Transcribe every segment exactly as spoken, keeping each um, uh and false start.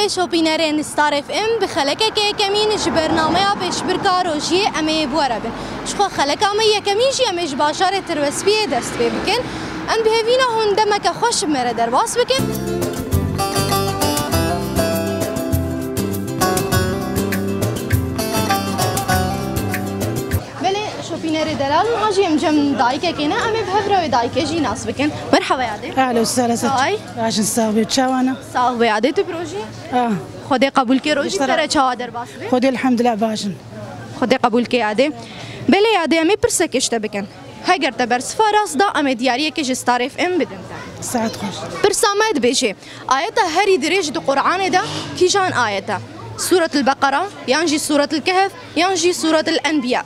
Şopînerên Star F M, bi xelekeke yekemîn ji bernameya pêşbirka rojiyê em ê bi we re bin. Jixwe xeleka me yekemîn jî em ê ji bajarê Tirbespiyê dest pê bikin. Em bi hêvî ne hûn demeke xweş bi me re derbas bikin. Belê, şopînerê delal, niha jî em cem dayikekê ne, em ê bi hev re wê dayikê jî nas bikin. Merhaba yadê. Ehlen we sehlen. Çawa yî? Baş in, sax bî. Çawa ne? Sax bî yadê, tu bi rojî? Ah. Xwedê qebûl ke rojî. Te re çawa derbas be? Xwedê elhamdulillah baş in. Xwedê qebûl ke yadê. Belê yadê, em ê pirsekê ji te bikin. Heger te bersiva rast da, em ê diyariyekê ji Star F M bidin te. Saet xweş. Pirsa me dibêje, ayeta herî dirêj di Quranê de kîjan ayet e? Sûretul Beqera, yan jî Sûretul Kehf, yan jî Sûretul Enbiya?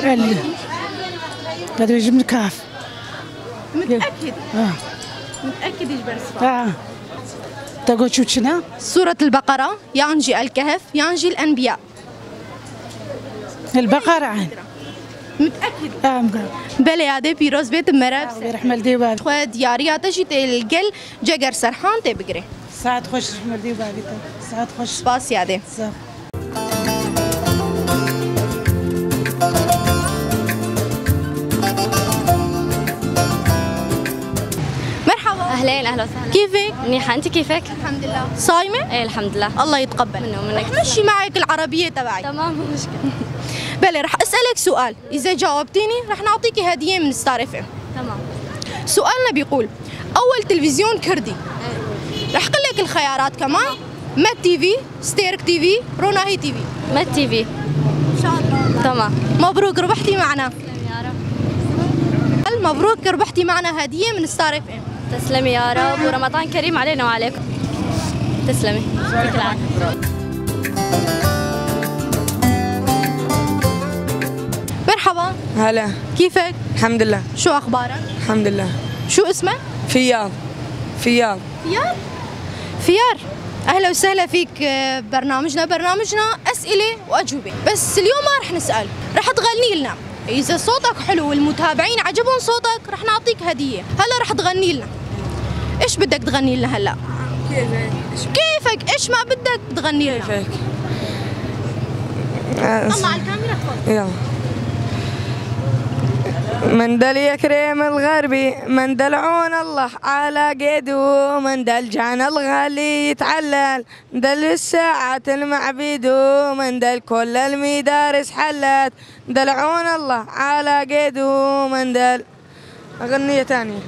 Belli. Qed dibêjim Kehf. Muteekid. Ha. Muteekid ji bersiva. Ha. Te got çû çi ne? Sûretul Beqera, yan jî El Kehf, yan jî El Enbiya. El Beqera. Muteekid. Ha, muteekid. Belê yadê, pîroz bê, tu mere bi ser. Rehmet dê û bavê. Xwe diyariya te jî tê li gel Ceger Serhan tê bigirê. Saet xweş, rehmet dê û bavê te. Saet xweş. Spas yadê. Sağ ol. مرحبا. أهلين، أهلا وسهلا. كيفك؟ منيحة، أنت كيفك؟ الحمد لله. صايمة؟ إيه، الحمد لله. الله يتقبل. منه ومنك. رح مشي معك العربية تبعي. تمام، مو مشكلة. بلي، رح أسألك سؤال. إذا جاوبتيني، رح نعطيكي هدية من ستار اف ام. تمام. سؤالنا بيقول، أول تلفزيون كردي. إيه. رح قلك الخيارات كمان. مت تي في، ستيرك تي في، روناهي تي في. مت تي في. إن شاء الله. تمام. مبروك، ربحتي معنا. يا رب. مبروك، ربحتي معنا هدية من ستار اف ام. تسلمي يا رب، ورمضان كريم علينا وعليكم. تسلمي. يعطيك العافية. مرحبا. هلا. كيفك؟ الحمد لله. شو أخبارك؟ الحمد لله. شو اسمك؟ فياض. فياض. فياض؟ فيار، أهلا وسهلا فيك. آه، برنامجنا، برنامجنا أسئلة وأجوبة. بس اليوم ما رح نسأل، رح تغني لنا. إذا صوتك حلو والمتابعين عجبهم صوتك، رح نعطيك هدية. هلا رح تغني لنا. إيش بدك تغني لنا هلا؟ كيفك؟ إيش ما بدك تغني لنا؟ كيفك؟ آه، طلع الكاميرا، تفضل. يلا. من دل يكرم الغربي، من دل عون الله على قيده، من دل جان الغالي يتعلل، من دل الساعة المعبيد، من دل كل المدارس حلت، من دل عون الله على قيده، من دل أغنية تانية.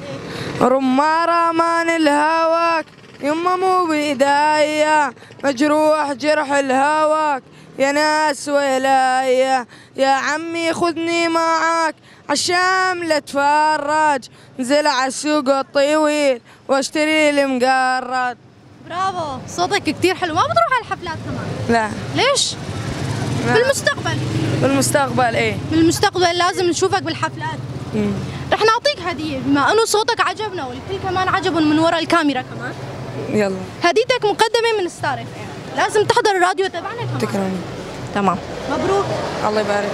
رمارة مان الهواك، يما مو بإيديا، مجروح جرح الهواك، يا ناس ويلايا، يا عمي خذني معاك، عالشام لاتفرج، نزل عالسوق الطويل، واشتري المقرد. برافو، صوتك كتير حلو. ما بتروح على الحفلات كمان؟ لا. ليش؟ لا. بالمستقبل؟ بالمستقبل، إيه. بالمستقبل لازم نشوفك بالحفلات. مم. رح نعطيك هدية، بما إنه صوتك عجبنا والكل كمان عجبهم من ورا الكاميرا كمان. يلا. هديتك مقدمة من ستار اف ام. لازم تحضر الراديو تبعنا كمان. تكرمي. تمام. مبروك. الله يبارك.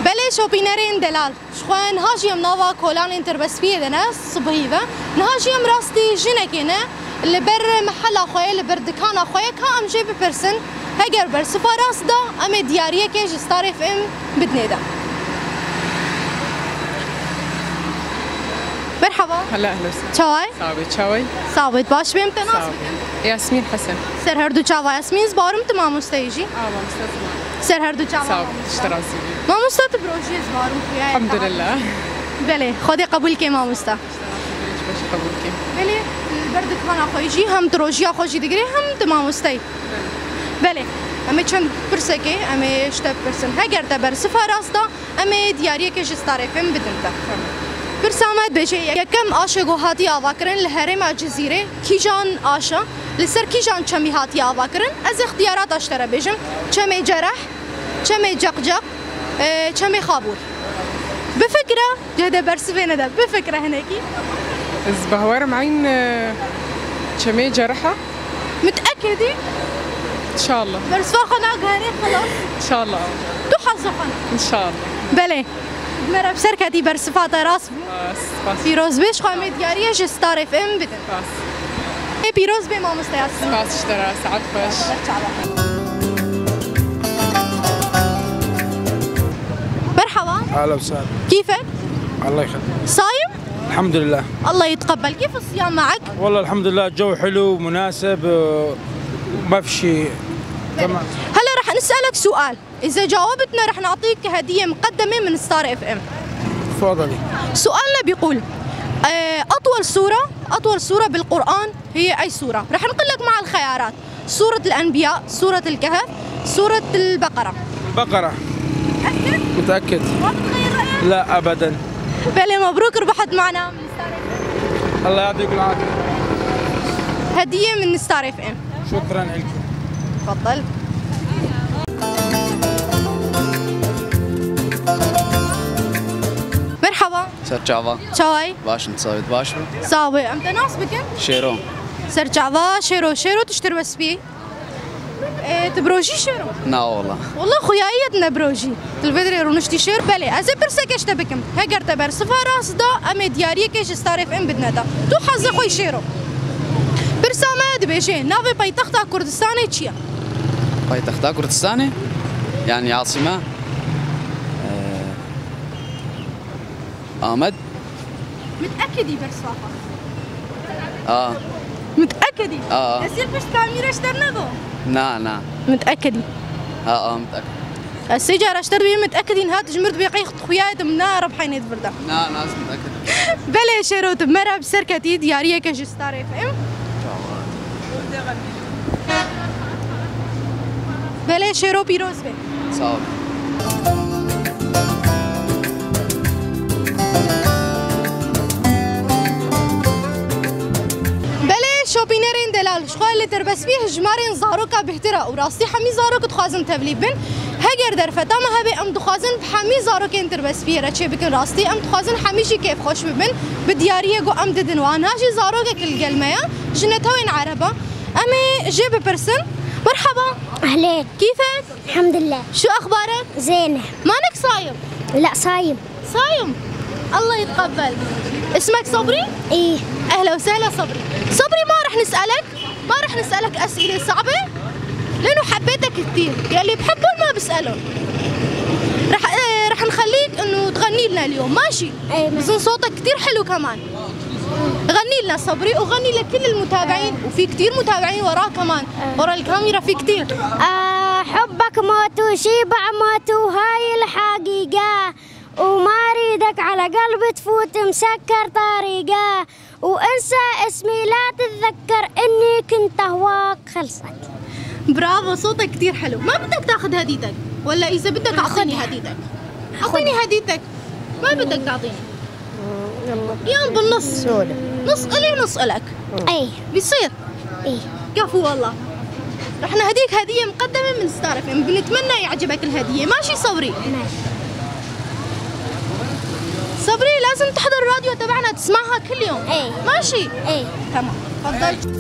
Belê şopînerên delal, ji xwe niha jî em nava kolanên Tirbespiyê de ne, sibihî ve. Niha jî em rastî jinekê ne, li ber mehela xwe ye, li ber dikana xwe ye, ka em jê bipirsin. Heger bersiva rast da, em ê diyariyekê ji Star F M bidinê de. Merhaba. Hela, ehla. Çaway? Sax bî, çaway? Sax bî, baş bêm, te nas bikim. Yasmîn Hesen. Ser her du çava Yasmîn, zibarim tu mamoste yî jî. A, mamoste ziman. Ser her du çava. Sax bî, mamoste. Tişt razî bî. Mamoste tu bi rojiyê zibarim xuya ye. Elhamdulillah. Belê, Xwedê qebûl ke mamoste. Baş qebûl ke. Belê, li ber dikana xwe jî hem tu rojiya xwe jî digirê, hem tu mamoste yî. Belê. Belê, em ê çend pirsekê, em ê ji te bipirsin. Heger te bersiva rast da, em ê diyariyekê ji Star F M bidin te. Tamam. Pirsa me dibêje, yekem aşê ku hatiye avakirin li herêma Cizîrê, kîjan aş e? Li ser kîjan çemî hatiye avakirin? Ez îxtiyarata ji te re bêjim. Çemê Cereh, Çemê Ceqceq, e, Çemê Xabûr. Bifikire, cihê de bersivê nede. Bifikire hinekî. Ez bawerim eyn, e, Çemê Cereh e. Muteekid î? İnşallah. Bersiva xwe naguherê, xelas. İnşallah. Tu heza xwe ne. İnşallah. Belê. Me re bi ser ketî, bersiva te rast bû. Spas, spas. Pîroz bê, ji xwe em ê diyariyê ji Star F M bidin. Spas. Ê pîroz bê mamosteya siz. Spas ji te re, saet xweş. مرحبا. أهلا وسهلا. كيفك؟ الله يخليك. صايم؟ الحمد لله. الله يتقبل. كيف الصيام معك؟ والله الحمد لله، الجو حلو ومناسب، آه، ما في شيء. تمام. هلا رح نسألك سؤال، إذا جاوبتنا رح نعطيك هدية مقدمة من ستار اف ام. تفضلي. سؤالنا بيقول، آه، أطول سورة، أطول سورة بالقرآن هي أي سورة؟ رح نقول لك مع الخيارات: سورة الأنبياء، سورة الكهف، سورة البقرة. البقرة. متأكد؟ متأكد. ما بتغير رأيك؟ لا، أبدًا. بلي، مبروك، ربحت معنا من ستار اف ام. الله يعطيك العافية. هدية من ستار اف ام. شكرًا لكم. تفضل. مرحبا. Ser çava. Çaway. Baş in, sawit baş bû. Sawê, em te nas bikin? Şêro. Ser çava, Şêro, Şêro tiştir wespî. E, tu birojî Şêro? Na wala. Wala xuyayiyet ne birojî. Tu li vê dirê rûniştî Şêro. Belê, ez ê pirseke ji te bikim. Heger te bersiva rast da, em ê diyariyeke ji Star F M bidine te. Tu hezê xwe Şêro. Pirsa me dibêje, navê paytexta Kurdistanê çi ye? Paytexta Kurdistanê? Yani asime? Ee, Amed. متأكدي برسوافة؟ Aa. متأكدي؟ Aa. Esir pişt kamîra ji te nado? Na, na. متأكدي؟ Aa, aa, miteakid. Ez sê cara ji te dibêm متأكدي, niha tu ji mir dibê qey xuyayê tu min nerebhênê di vir de. Na, na, ez miteakid im. Belê Şêro, tu me re bi ser ketî, diyariyeke ji Star F M. Belê Şêro, pîroz be. Sağ ol. Belê şopînerên delal, ji xwe li terbestbî hejmarên zaroka bihtir e û rastî hemî zarok dixwazin tevlî bin. Heger derfeta me hebe, em dixwazin bi hemî zarokên terbestbî re çêbikin rastî. Em dixwazin hemî jî kêfxweş bibin bi diyariyê ku em didin wan. Ha jî zarokek li gel me ye, ji netewên Ereba. Em ê jê bipirsin. مرحبا. أهلين. كيفك؟ الحمد لله. شو أخبارك؟ زينة. مانك صايم؟ لا، صايم. صايم؟ الله يتقبل. اسمك صبري؟ إيه. أهلا وسهلا صبري. صبري، ما رح نسألك، ما رح نسألك أسئلة صعبة، لأنه حبيتك كتير. يلي بحبهم ما بسألهم. رح، آه، رح نخليك إنه تغني لنا اليوم، ماشي؟ إيه، ماشي. بظن صوتك كتير حلو كمان. غني لنا صبري، وغني لكل المتابعين، وفي كتير متابعين وراه كمان، ورا الكاميرا في كتير. آه، حبك موت وشيبع موت وهاي الحقيقة، وما أريدك على قلبي تفوت مسكر طريقة، وانسى اسمي لا تتذكر إني كنت أهواك خلصت. برافو، صوتك كتير حلو. ما بدك تاخد هديتك؟ ولا إذا بدك أعطيني هديتك. أعطيني هديتك. ما بدك تعطيني؟ يلا. يوم بالنص. سوري. نص إلي ونص إلك. إيه. بيصير؟ إيه. كفو والله. رح نهديك هدية مقدمة من ستار اف ام. بنتمنى يعجبك الهدية. ماشي صبري؟ ماشي. صبري، لازم تحضر الراديو تبعنا، تسمعها كل يوم. إيه. ماشي؟ إيه. تمام. تفضل.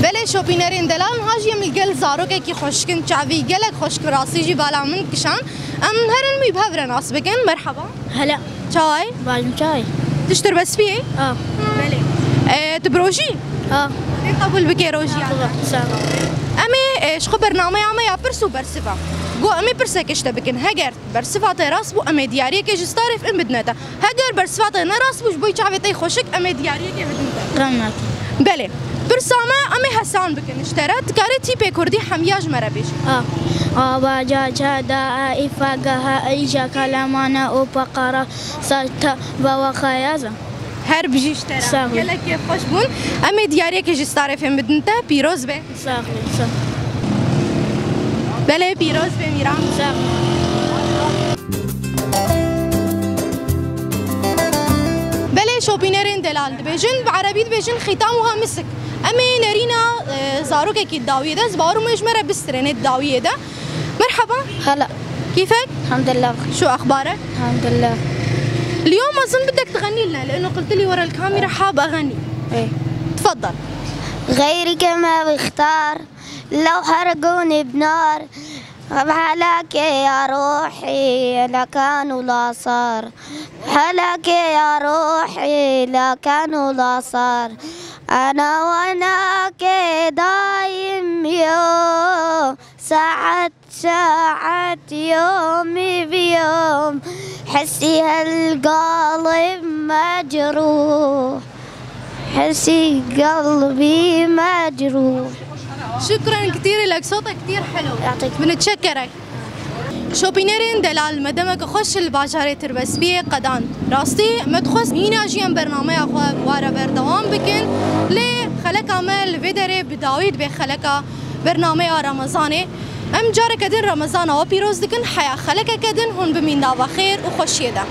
Belê şopînerên delal, niha jî em li gel zarokekî xweşik in, çavî gelek xweşik, rastî jî bala min kişand. Em herin wî bi hev re nas bikin. Merhaba. Hela. Çaway? Bajim çaway. Tu ji Tirbespiyê? A. Belê. E, tu bi rojî? A. Tê qebûl bike rojiya te. Sağ ol. Em ê, e, ji xwe bernameya me ya pirs û bersiva. Go em ê pirseke ji te bikin. Heger bersiva te rast bû, em ê diyariyeke ji Star F M bidine te. Heger bersiva te ne rast bû, ji bo çavê te xweşik, em ê diyariyeke bidin te. Ram nake. Belê. Pirsa me, em ê hesan bikin ji te re. Dikarî tîpê kurdî hemiya ji me re bêjî. A. Ava ca ca da a ifa gaha ija kalamana o pakara sa ta va wa xayaza. Her bijî ji te re. Sağ ol. Gelek kêfxweş bûn. Em ê diyariyeke ji Star F M bidin te. Pîroz be. Sağ ol, sağ ol. Belê, pîroz be Mîran. Sağ ol. Belê, şopînerên delal dibêjin, bi erebî dibêjin xîtamuha misik. Em ê nerîna, e, zarokekî dawiyê de, ez bawer im ji me re bistirêne dawiyê de. Merhaba. Hela. Kîfek? Elhamdülillah. Şo exbarek? Elhamdülillah. اليوم أظن بدك تغني لنا، لأنه قلت لي ورا الكاميرا حاب أغني. إيه. تفضل. غيرك ما بختار، لو حرقوني بنار، بحلاك يا روحي لا كان ولا صار، بحلاك يا روحي لا كان ولا صار، أنا وأناك دايم يوم ساعة ساعة يومي بيوم، حسي هالقلب مجروح، حسي قلبي مجروح. شكرا كثير لك، صوتك كثير حلو. يعطيك. بنتشكرك. شوپینرین دلال، مدمک خوش الباجارê Tirbespiyê qedan. Rastî me dixwest hîna jî em bernameya xwe ware berdewam bikin. Lê xeleka me li vê derê bi dawî dibe xeleka bernameya Remezanê. Em careke din Remezana we pîroz dikin, heya xelekeke din hûn bimîn nava xêr û xweşiyê de.